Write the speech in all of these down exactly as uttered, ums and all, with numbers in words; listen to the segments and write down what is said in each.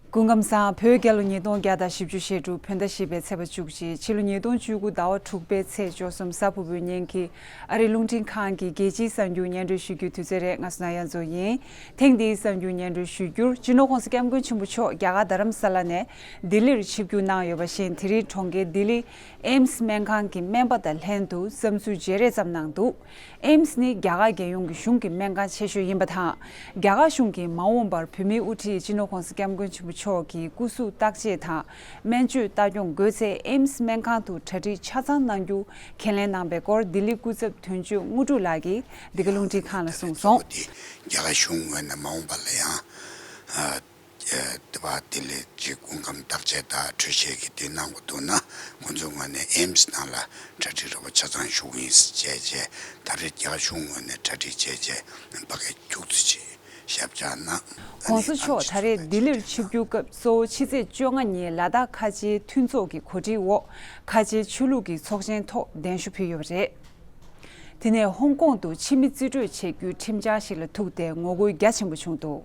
སྐུ་ཁམས་བཟང་། བོད་རྒྱལ་ལོ་ཉིས་སྟོང་བརྒྱ་དང་བཞི་བཅུ་ཞེ་དྲུག་བོད་ཟླ་བཞི་པའི་ཚེས་པ་བཅུ་གཅིག་ཕྱི་ལོ་ཉིས་སྟོང་བཅུ་དགུ་ཟླ་བ་དྲུག་པའི་ཚེས་བཅུ་གསུམ་གཟའ་ཕུར་བུའི་ཉིན་གྱི་ཨ་རིའི་རླུང་འཕྲིན་ཁང་གི་རྒྱལ་སྤྱིའི་གསར་འགྱུར་སྙན་སྒྲོན་ཞུ་རྒྱུའི་དུས་ཚོད་རེད། ང་སུ་ན་ཡ་མཚོ་ཡིན། ཐེངས་འདིའི་གསར་འགྱུར་སྙན་སྒྲོན་ཞུ་རྒྱུར་སྤྱི་ནོར་༸གོང་ས་༸སྐྱབས་མགོན་ཆེན་པོ་མཆོག་རྒྱ་གར་རྡ་རམ་ས་ལ་ནས་ལྡི་ལིར་ཆིབས་བསྒྱུར་གནང་ཡོད་པ་བཞིན། དེ་རིང་གྲོང་ཁྱེར་ལྡི་ལི་ཨེམ་སི་སྨན་ཁང་གི་སྨན་པ་དང་ལྷན་དུ་བསམ་ཚུལ་བརྗེ་རེས་ཙམ་གནང་འདུག་ཨེམ་སི་ནི་རྒྱ་གར་རྒྱལ་ཡོངས་ཀྱི་གཞུང་གི་སྨན་ཁང་ཆེ་ཤོས་ཡིན་པ་དང་། རྒྱ་གར་གཞུང་གིས་མ་འོངས་པར་བོད་མིའི་དབུ་ཁྲིད་སྤྱི་ནོར་༸གོང་ས་༸སྐྱབས་མགོན་ཆེན་པོ་མཆོག་གི་སྐུ་གཟུགས་བརྟག་དཔྱད་དང་སྨན་བཅོས་ལྟ་སྐྱོང་དགོས་ཚེ། ཨེམ་སི་སྨན་ཁང་དུ་གྲ་སྒྲིག་ཆ་ཚང་གནང་རྒྱུ་ཁས་ལེན་གནང་པའི་སྐོར་ལྡི་ལི་སྐུ་ཚབ་དོན་གཅོད་དངོས་གྲུབ་ལགས་ཀྱིས་འདི་ག་རླུང་འཕྲིན་ཁང་ལ་གསུངས་སོང་། དེ་རྒྱ་གར་གཞུང་ངོས་ནས་མ་འོངས་པ་ལ་ཡང་། ཨ། ཨ། དེ་བ་དེ་ལས་ཅིག་སྐུ་ཁམས་བརྟག་དཔྱད་དང་འཕྲོད་བཞེས་ཀྱི་དེ་གནང་དགོས་འདུག་ན། ཁོང་ཚོའི་ངོས་ནས་ཨེམ་སི་ནང་ལ་གྲ་སྒྲིག་རོགས་པ་ཆ་ཚང་ཞུ་གི་ཡིན་ཟེར་བྱས་བྱས། ད་རེས་རྒྱ་གཞུང་ངོས་ནས་གྲ་སྒྲིག་བྱས་བྱས་ཕ་གི་རྒྱུགས་ཚུལ་ཅིག་ཞབས་བཅགས་གནང་། ཨ་ནི་༸གོང་ས་མཆོག་ད་རེས་ལྡི་ལིར་ཆིབས་བསྒྱུར་སྐབས་གཙོ་བོ་ཕྱི་ཚེས་བཅོ་ལྔ་ཉིན་ལ་དྭགས་ཁ་ཆེའི་མཐུན་ཚོགས་ཀྱི་གོ་སྒྲིག་འོག་ཁ་ཆེའི་ཆོས་ལུགས་ཀྱི་ཚོགས་ཆེན་ཐོག་གདན་ཞུ་ཕུལ་ཡོད་པ་རེད། དེ་ནས་ཧོང་ཀོང་དུ་ཕྱི་མི་རྩིས་སྤྲོད་བྱེད་རྒྱུའི་ཁྲིམས་འཆར་ཞིག་ལ་ཐུག་སྟེ་ངོ་རྒོལ་རྒྱ་ཆེན་པོ་བྱུང་འདུག་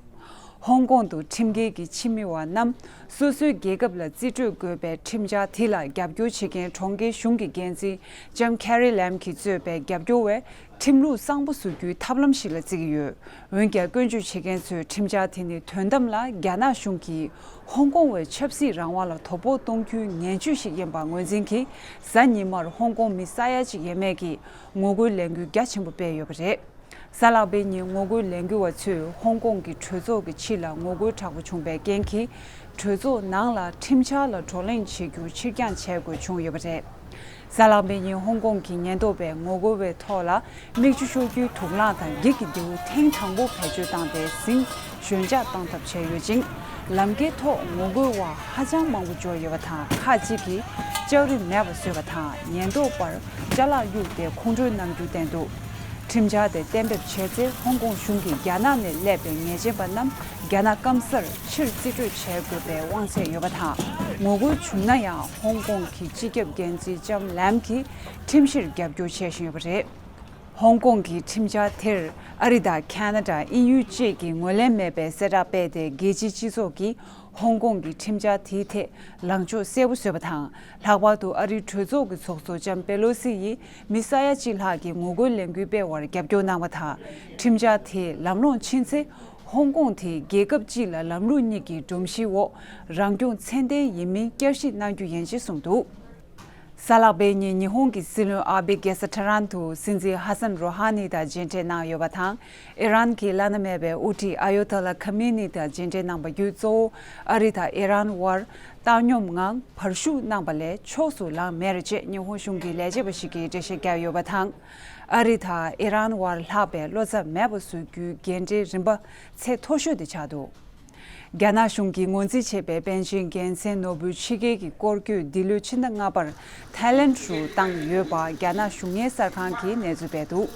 ཧོང་ཀོང་དུ་ཁྲིམས་འགལ་གྱི་ཕྱི་མི་བ་རྣམས་སོ་སོའི་རྒྱལ་ཁབ་ལ་རྩིས་སྤྲོད་དགོས་པའི་ཁྲིམས་འཆར་དེ་ལ་རྒྱབ་སྐྱོར་བྱེད་མཁན་གྲོང་ཁྱེར་གཞུང་གི་འགན་འཛིན་ལྕམ་ཁེ་རི་ལེམ་གྱིས་གཙོས་པའི་རྒྱབ་སྐྱོར་བས་ཁྲིམས་ལུགས་གཙང་པོ་བཟོ་རྒྱུའི་ཐབས་ལམ་ཞིག་ལ་བརྩི་གི་ཡོད། འོན་ཀྱང་སྐྱོན་བརྗོད་བྱེད་མཁན་ཚོས་ཁྲིམས་འཆར་དེ་ནི་དོན་དམ་ལ་རྒྱ་ནག་གཞུང་གིས་ཧོང་ཀོང་བའི་ཆབ་སྲིད་རང་དབང་ལ་དོ་ཕོག་གཏོང་རྒྱུའི་ངན་ཇུས་ཤིག་ཡིན་པ་ངོས་འཛིན་གྱིས། གཟའ་ཉི་མར་ཧོང་ཀོང་མི་ས་ཡ་གཅིག་ཡས་མས་ཀྱིས་ངོ་རྒོལ་ལས་འགུལ་རྒྱ་ཆེན་པོ་སྤེལ་ཡོད་པ་རེད། གཟའ་ལྷག་པའི་ཉིན་ངོ་རྒོལ་ལས་འགུལ་བ་ཚོས་ཧོང་ཀོང་གི་གྲོས་ཚོགས་ཀྱི་ཕྱི་ལ་ངོ་རྒོལ་དྲག་པོ་བྱུང་བའི་རྐྱེན་གྱིས། གྲོས་ཚོགས་ནང་ལ་ཁྲིམས་འཆར་ལ་བགྲོ་གླེང་བྱེད་རྒྱུ་ཕྱིར་འགྱངས་བྱེད་དགོས་བྱུང་ཡོད་པ་རེད། གཟའ་ལྷག་པའི་ཉིན་ཧོང་ཀོང་གི་ཉེན་རྟོག་པས་ངོ་རྒོལ་བའི་ཐོག་ལ་མིག་ཆུ་ཤོར་རྒྱུའི་དུག་རླངས་དང་འགྱིག་གི་མདེའུ་ཐེངས་དང་པོ་བེད་སྤྱོད་བཏང་སྟེ་ཟིང་ཞོད་འཇགས་བཏང་ཐབས་བྱས་ཡོད་ཅིང་། ལམ་ཁའི་ཐོག་ངོ་རྒོལ་བ་ཧ་ཅང་མང་པོ་འབྱོར་ཡོད་པ་དང་། ཁག་ཅིག་གིས་ལྕགས་རི་མེད་པ་བཟོས་པ་དང་། ཉེན་རྟོག་པར་ཅ་ལག་གཡུགས་ཏེ་ཁོང་ཁྲོའི་རྣམ་འགྱུར་བསྟན་འདུག་ཁྲིམས་འཆར་དེ་གཏན་འབེབས་བྱས་ཚེ། ཧོང་ཀོང་གཞུང་གིས་རྒྱ་ནག་ནས་སླེབས་པའི་ཉེས་ཅན་པ་རྣམས་རྒྱ་ནག་སྐམ་སར་ཕྱིར་རྩིས་སྤྲོད་བྱེད་དགོས་པའི་དབང་ཚད་ཡོད་པ་དང་། ངོ་རྒོལ་བྱུང་ན་ཡང་ཧོང་ཀོང་གི་སྤྱི་ཁྱབ་འགན་འཛིན་ལྕམ་ལེམ་གྱིས་ཁྲིམས་གཞིར་རྒྱབ་སྐྱོར་བྱེད་བཞིན་ཡོད་པ་རེད། ཧོང་ཀོང་གི་ཁྲིམས་འཆར་དེར་ཨ་རི་དང་ཁ་ན་ཌ། དབྱིན་ཡུལ་བཅས་ཀྱིས་ངོས་ལེན་མེད་པའི་གསལ་བསྒྲགས་སྤེལ་ཏེ། རྒྱལ་སྤྱིའི་སྤྱི་ཚོགས་ཀྱིས་ཧོང་ཀོང་གི་ཁྲིམས་འཆར་དེའི་ཐད་ལངས་ཕྱོགས་གསལ་པོ་བཟོས་པ་དང་། ལྷག་པར་དུ་ཨ་རིའི་གྲོས་ཚོགས་ཀྱི་ཚོགས་གཙོ་ལྕམ་པེ་ལོ་སི་ཡིས་མི་ས་ཡ་གཅིག་ལྷག་གིས་ངོ་རྒོལ་ལས་འགུལ་སྤེལ་བར་རྒྱབ་སྐྱོར་གནང་བ་དང་། ཁྲིམས་འཆར་དེ་ལམ་ལྷོང་ཕྱིན་ཚེ། ཧོང་ཀོང་དེ་རྒྱལ་ཁབ་གཅིག་ལ་ལམ་ལུགས་གཉིས་ཀྱི་སྒྲོམ་གཞིའི་འོག་རང་སྐྱོང་ཚད་ལྡན་ཡིན་མིན་བསྐྱར་ཞིབ་གནང་རྒྱུ་ཡིན་ཞེས་གསུངས་འདུག་གཟའ་ལྷག་པའི་ཉིན་ཉི་ཧོང་གི་སྲིད་བློན་ཨ་བྷེ་རྒྱལ་ས་ཐེ་རན་དུ་སྲིད་འཛིན་ཧ་སན་རོ་ཧ་ནི་དང་མཇལ་འཕྲད་གནང་ཡོད་པ་དང་། ཨི་རན་གྱི་བླ་ན་མེད་པའི་དབུ་ཁྲིད་ཨ་ཡོ་ཐ་ལ་ཁ་མི་ནི་དང་མཇལ་འཕྲད་གནང་པ་བརྒྱུད། གཙོ་བོ་ཨ་རི་དང་ཨི་རན་དབར་བཏང་སྙོམས་ངང་བར་ཞུགས་གནང་པ་ལས་ཕྱོགས་སུ་ལངས་མེད་ཅེས་ཉི་ཧོང་གཞུང་གི་ལས་བྱེད་པ་ཞིག་གིས་འགྲེལ་བཤད་བརྒྱབ་ཡོད་པ་དང་། ཨ་རི་དང་ཨི་རན་དབར་ལྷག་པའི་བློ་འཚབ་མེད་པ་བཟོ་རྒྱུའི་འགན་འཁྲིའི་རིམ་པ་ཚད་མཐོ་ཤོས་དེ་ཆགས་འདུག་རྒྱ་ནག་གཞུང་གིས་ངོས་འཛིན་བྱས་པའི་པཎ་ཆེན་རྒྱལ་མཚན་ནོར་བུའི་ཕྱི་རྒྱལ་གྱི་སྐོར་སྐྱོད་འདི་ལོའི་ཕྱི་ཟླ་ལྔ་པར་ཐའི་ལན་རུ་བཏང་ཡོད་པ་རྒྱ་ནག་གཞུང་གཉེར་གསར་ཁང་གིས་གནས་ཚུལ་སྤེལ་འདུག་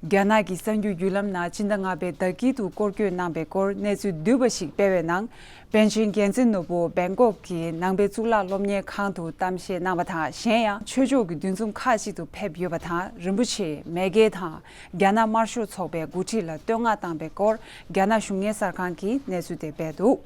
རྒྱ་ནག་གི་གསར་འགྱུར་བརྒྱུད་ལམ་ནང་ཕྱི་ཟླ་ལྔ་པའི་ཟླ་དཀྱིལ་དུ་སྐོར་སྐྱོད་གནང་པའི་སྐོར་གནས་ཚུལ་བསྡུས་པ་ཞིག་སྤེལ་བའི་ནང་། པཎ་ཆེན་རྒྱལ་མཚན་ནོར་བུ་སྦེང་ཀོག་གི་ནང་པའི་གཙུག་ལག་སློབ་གཉེར་ཁང་དུ་གཏམ་བཤད་གནང་བ་དང་། གཞན་ཡང་ཆོས་ཕྱོགས་ཀྱི་འདུ་འཛོམས་ཁག་ཅིག་ཏུ་ཕེབས་ཡོད་པ་དང་། རིན་པོ་ཆེ་མེས་རྒྱལ་དང་། རྒྱ་ནག་དམར་ཤོག་ཚོགས་པའི་འགོ་ཁྲིད་ལ་བསྟོད་བསྔགས་བཏང་པའི་སྐོར་རྒྱ་ནག་གཞུང་གཉེར་གསར་ཁང་གིས་གནས་ཚུལ་དེ་སྤེལ་འདུག་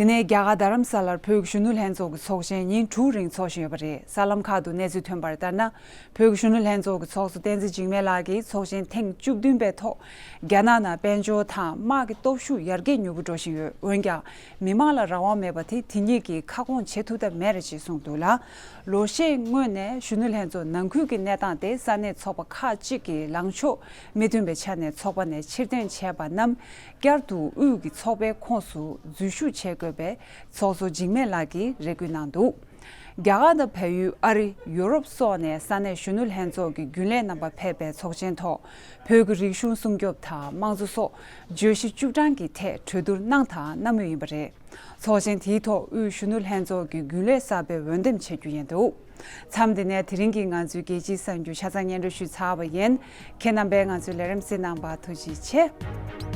དེ་ནས་རྒྱ་གར་རྡ་རམ་ས་ལར་བོད་ཀྱི་གཞོན་ནུ་ལྷན་ཚོགས་ཀྱི་ཚོགས་ཆེན་ཉིན་དྲུག་རིང་འཚོགས་བཞིན་ཡོད་པ་རེད། གསར་ལམ་ཁག་ཏུ་གནས་ཚུལ་ཐོན་པར་ལྟར་ན། བོད་ཀྱི་གཞོན་ནུ་ལྷན་ཚོགས་ཀྱི་ཚོགས་གཙོ་བསྟན་འཛིན་འཇིགས་མེད་ལགས་ཀྱིས་ཚོགས་ཆེན་ཐེངས་བཅུ་བདུན་པའི་ཐོག་རྒྱ་ནག་ནང་དཔལ་འབྱོར་དང་དམག་གི་སྟོབས་ཤུགས་ཡར་རྒྱས་མྱུར་པོ་འགྲོ་བཞིན་ཡོད། འོན་ཀྱང་། མི་མང་ལ་རང་དབང་མེད་པ་དེ་དེ་ཉིད་ཀྱིས་ཁ་སྐོང་བྱེད་ཐུབ་ཐབས་མེད་རེད་ཅེས་གསུངས་འདུག་ལ། ལོ་ཤས་སྔོན་ནས་གཞོན་ནུ་ལྷན་ཚོགས་ནང་ཁུལ་གྱི་གནས་སྟངས་དེ་ས་གནས་ཚོགས་པ་ཁག་ཅིག་གིས་ལངས་ཕྱོགས་མི་མཐུན་པའི་ཆ་ནས་ཚོགས་པ་ནས་ཕྱིར་འཐེན་བྱས་པ་རྣམས་བསྐྱར་དུ་དབུས་ཀྱི་ཚོགས་པའི་ཁོངས་སུ་འཛུལ་ཞུགས་བྱེད་དགོས་པའི་ཚོགས་གཙོ་འཇིགས་མེད་ལགས་ཀྱིས་རེ་སྐུལ་གནང་འདུག་རྒྱ་གར་དང་བལ་ཡུལ། ཨ་རི། ཡུ་རོབ་སོགས་ནས་ས་གནས་གཞོན་ནུ་ལྷན་ཚོགས་ཀྱི་རྒྱུན་ལས་རྣམ་པ་ཕེབས་པའི་ཚོགས་ཆེན་ཐོག་བོད་ཀྱི་རིག་གཞུང་སྲུང་སྐྱོབ་དང་དམངས་གཙོ་སོགས་བརྗོད་གཞི་བཅུ་གྲངས་ཀྱི་ཐད་གྲོས་བསྡུར་གནང་དང་གནང་མུས་ཡིན་པ་རེད། ཚོགས་ཆེན་དེའི་ཐོག་དབུས་གཞོན་ནུ་ལྷན་ཚོགས་ཀྱི་རྒྱུན་ལས་གསར་པས་འོས་འདེམས་བྱེད་རྒྱུ་ཡིན་འདུག་མཚམས་འདི་ནས་དེ་རིང་གི་ང་ཚོའི་རྒྱལ་སྤྱིའི་གསར་འགྱུར་ཆ་ཚང་སྙན་སྒྲོན་ཞུས་ཚར་བ་ཡིན། ཁྱེད་རྣམ་པས་ང་ཚོའི་ལས་རིམ་གསན་གནང་བར་ཐུགས་རྗེ་ཆེ།